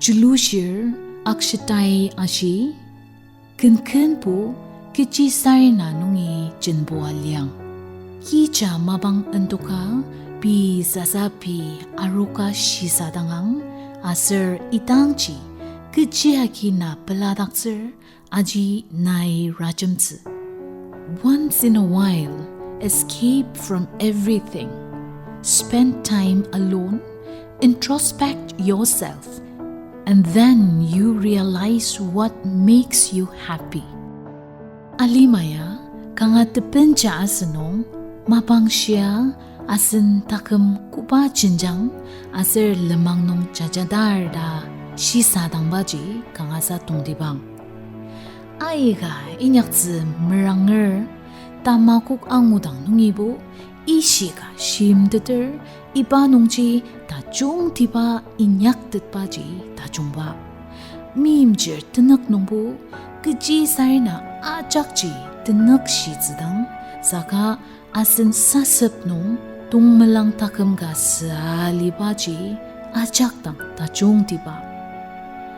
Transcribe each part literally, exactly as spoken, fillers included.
Chulushir Akshatai ashi, kenkenbo kechi sarena nungi jenboa liang. Kija mapang endoka, pei sasa pei aroka shisadangang, aser idangji kechi agi na peladaktsür, aji nai rajemtsü. Once in a while, escape from everything. Spend time alone, introspect yourself, and then you realize what makes you happy. Alimaya, kanga tebenja asünung, mapangshia, asen taküm koba jenjang, aser lenmang nung jajadar ta shisadangbaji kangasa tongtibang. Aika inyaktsü meranger, tamakok angudang nungibo, ishika shimteter, iba nungji tajungtiba inyaktetbaji tajungba. Meimchir tenük nungbo, kechi sarena ajakji tenük shitsüdang, saka asen sasep nung tongmelang taküm ka süa alibaji ajak dang tajungtiba.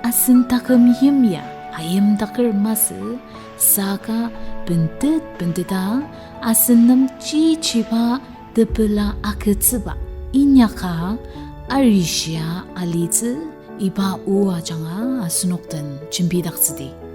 Asen taküm yimya ayimdaker masü, saka bentet benteta asen nem chichiba tepela agütsüba inyaka arishia alitsü iba o ajanga asenok den jembidaktsüdi.